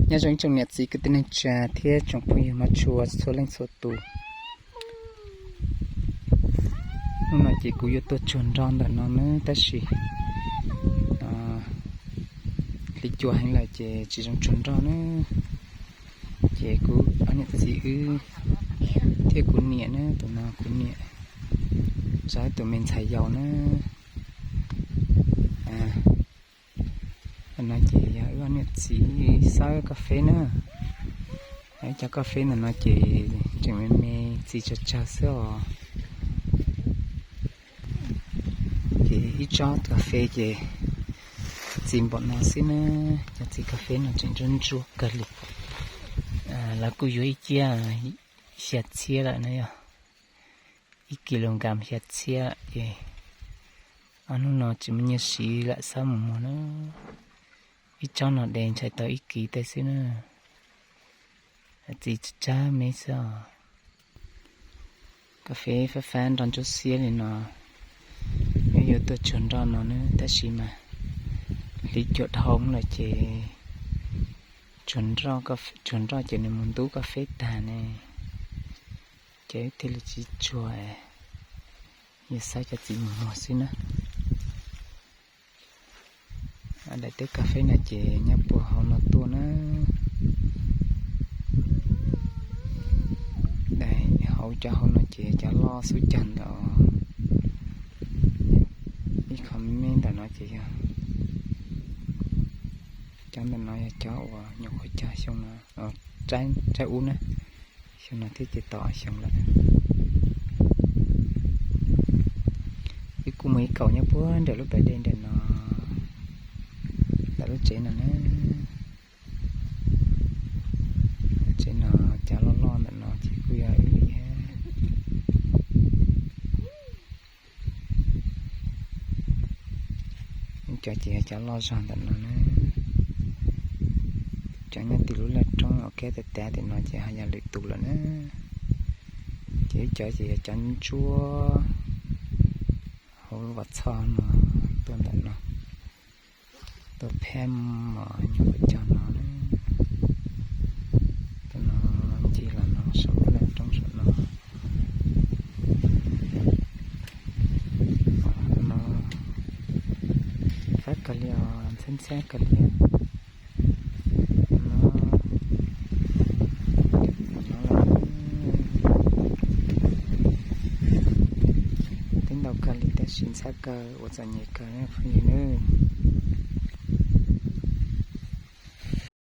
Nyob zoo ib tsoom niam txiv kwv tij neej tsa thiab tsoom phooj ywg hmov tshua txhua leej txhua tus. Hnub no ces kuv yuav tuaj tsuag nroj ntawm no nawb, tab sis hli cua heev lawm ces tsis zoo tsuag nroj nawb. Ces kuv ob niam txiv wb thiab kuv niam nawb, tus no kuv niam, zov ib tus me ntxhais yaus nawb. No ces yog wb ob niam txiv xawb kas feb na. Cov kas feb ntawm no ces tseem me me, txiv tsawg tsawg xwb os. Ces ib tsob kas fes ces txiv npaum no xwb na. Cov txiv kas fes no tseem ntsuab ntsuab kawg li. Lawv kuj yuav ib ciab xya txhiab lawm na, yog ib kis lus nkam xya txhiab ces ob hnub no tsis muaj nyiaj siv lam xab mus muag na. Ib tsob no de ntshai tau ib kis tej xwb na. Txiv tsawg tsawg me xwb os. Kas fes fab fab nrog ntsuab xiab li no, yuav tuaj tsuag nroj no na, tab sis mas hli cuam dhau lawm ces tsuag nroj ces nws mus ntub kas fes tag ne, ces thiaj li tsis tsuag. Yog xav cov txiv mus muag xwb na. Daim teb kas fes no ces nyob puag hauv no tuaj na. Daim hauv cov hauv no ces cov loj xub cag ntawm, ib qho me ntawm no ces yog, cov ntawm no yog cov uas nyuam qhuav cog xyoo no, tshaib ub na, xyoo no thiab ces tau ob xyoo lawm. Wb kuj muaj ib kaum nyob puag nram lub pas dej ntawm no, ntawm lub tsev no na. Tsev no cov loj loj ntawm no ces kuj yog wb li. Cov ces yog cov loj zog ntawm no na. Cov nyob tim lub laj roob ua kab tas tas tim no ces ho yog lwm tus lawm na. Ces wb cov ces yog cov ntsuab hauv lub vaj txhoj no, tuaj ntawm no, tuaj phab mos nyuam qhuav cog no na. Tuaj no ncig los no saum lub laj roob saum no. No fab kawg li os, ntxhab ntxhab kawg li. No, no lawm. Twb ntau kawg li tab sis ntxhab kawg ua txom nyem kawg phooj ywg nawb.